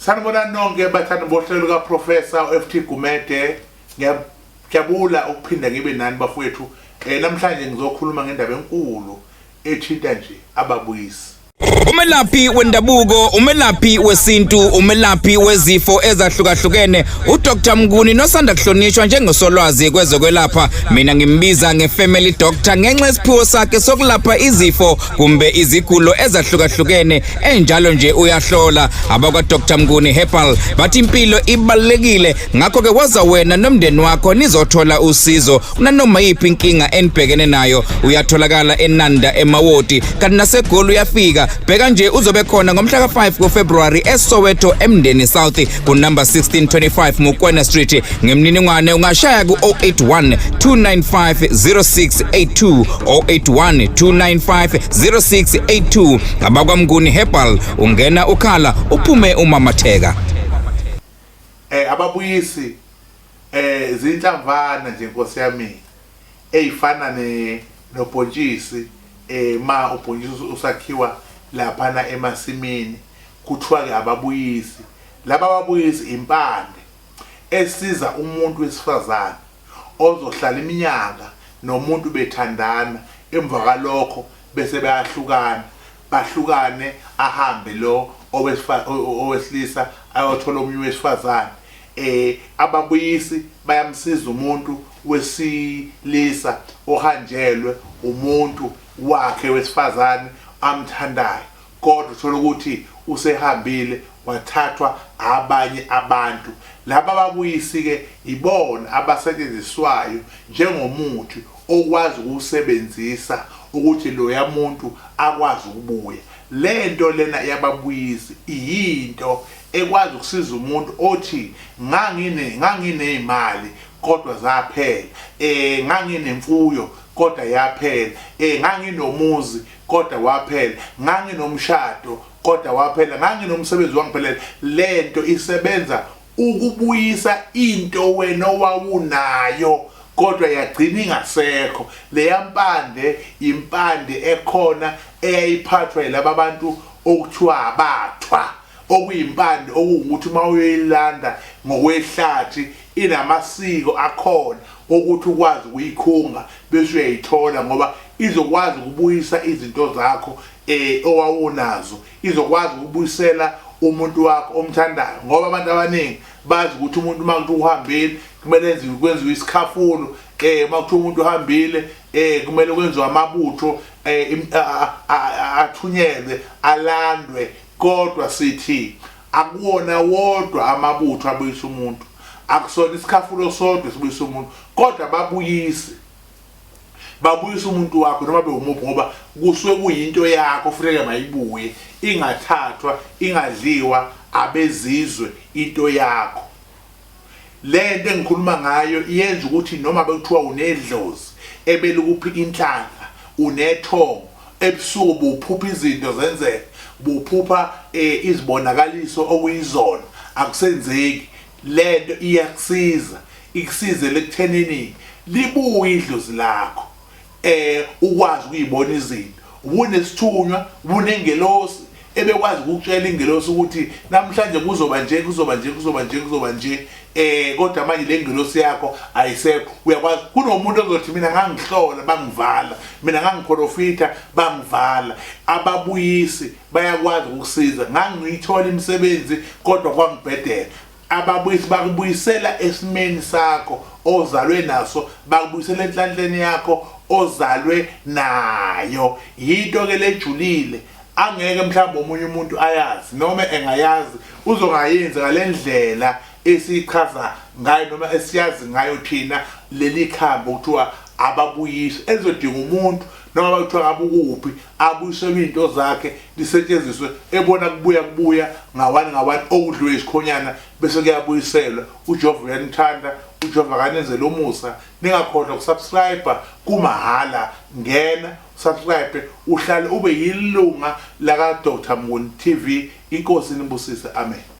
Sanibonani nonke bathandi bohlelo lukaProfessor uFT Gumede. Ngiyajabula ukuphinda ngibe nani bafowethu. Namhlanje ngizokhuluma ngendaba enkulu ethinta nje ababuyisi. Umelaphi wendabuko, umelaphi wesintu, umelaphi wezifo ezahlukahlukene, uDr Mnguni nosanda kuhlonishwa njengosolwazi kwezokwelapha. Mina ngimbiza ngefamily doctor ngenxa yesiphiwo sakhe sokulapha izifo kumbe izigulo ezahlukahlukene enjalo nje uyahlola. Abakwa Dr Mnguni Herbal bathi impilo ibalulekile, ngakho ke woza wena nomndeni wakho nizothola usizo kunanoma yiphi inkinga enibhekene nayo. Uyatholakala eNanda eMawoti, kanti naseGoli uyafika. Bheka nje uzobe khona ngomhla ka-5 kuFebruary eSoweto eMndeni South kunumber 1625 Mukwena Street. Ngemininingwane ungashaya ku-081 295 0682, 081 295 0682. NgabakwaMnguni Herbal, ungena ukhala uphume umamatheka. Ababuyisi zinhlamvana nje nkosi yami eyifana ne nobhontshisi, ma ubhontshisi usakhiwa laphana emasimini kuthiwa ke ababuyisi. Laba ababuyisi impande esiza umuntu wesifazane ozohlala iminyaka nomuntu bethandana, emva kwalokho bese bayahlukana, bahlukane ahambe lo owesilisa ayothola omunye wesifazane. Ababuyisi bayamsiza umuntu wesilisa ohanjelwe umuntu wakhe wesifazane amthandayo, kodwa uthola ukuthi usehambile wathathwa abanye abantu. Laba babuyisi-ke ibona abasetshenziswayo njengomuthi okwazi ukuwusebenzisa ukuthi loya muntu akwazi ukubuya. Le nto lena yababuyisi iyinto ekwazi ukusiza umuntu othi nganginey'mali kodwa zaphela, nganginemfuyo kodwa yaphela, nganginomuzi kodwa waphela, nganginomshado kodwa waphela, nganginomsebenzi wangiphelela. Lento isebenza ukubuyisa into wena owawunayo kodwa yagcina ingasekho. Leya mpande impande ekhona eyayiphathwa yilaba bantu okuthiwa abathwa, okuyimpande okuwukuthi uma uyoyilanda ngokwehlathi inamasiko akhona okuthi ukwazi ukuyikhunga bese uyayithola, ngoba izokwazi ukubuyisa izinto zakho owawunazo, izokwazi ukubuyisela umuntu wakho omthandayo, ngoba abantu abaningi bazi ukuthi umuntu uma kuthiwa uhambile kumele kwenziwe isikhafulo, uma kuthiwa umuntu uhambile kumele kwenziwe amabutho, athunyelwe alandwe. Kodwa sithi akuwona wodwa amabutho abuyisa umuntu, akusona isikhafulo sodwa esibuyisa umuntu, kodwa babuyisi babuyisa umuntu wakho noma bewumuphi, ngoba kusuke kuyinto yakho funeke mayibuye, ingathathwa ingadliwa abezizwe into yakho. Lento engikhuluma ngayo iyenza ukuthi noma bekuthiwa unedlozi ebelikuphi inhlanhla, unethongo, ebusuku buphupha izinto zenzeka, buphupha izibonakaliso okuyizona, akusenzeki. Lento iyakusiza, ikusize lekuthenini libuye idlozi lakho, ukwazi ukuyibona izinto. Ubunesithunywa, ubunengelosi ebekwazi ukukutshela ingelosi ukuthi namhlanje kuzoba nje, kuzoba nje, kuzoba nje, kuzoba nje, kodwa manje le ngelosi yakho ayisekho. Uyakwazi, kunomuntu ozothi mina ngangihlola bangivala, mina ngangiprofitha bangivala. Ababuyisi bayakwazi ukukusiza. Ngangiyithola imisebenzi kodwa kwangibhedela. Ababuyisi bakubuyisela esimeni sakho ozalwe naso, bakubuyisela enhlanhleni yakho ozalwe nayo. Yinto ke lejulile angeke mhlawumbe omunye umuntu ayazi, noma engayazi uzongayenzi ngalendlela esichaza ngayo noma esiyazi ngayo thina. Leli khambi okuthiwa ababuyisi elizodinga umuntu noma bakuthiwa ngabe ukuphi abuyiselwe izinto zakhe, lisetshenziswe ebona kubuya kubuya ngawani ngawani okudliwe isikhonyana bese kuyabuyiselwa. UJehova uyanithanda, uJehova akanenzele umusa. Ningakhohlwa ukusubscribe, kumahhala, ngena subscribe uhlale ube yilunga laka Dr Mnguni TV. Inkosi inibusise, amen.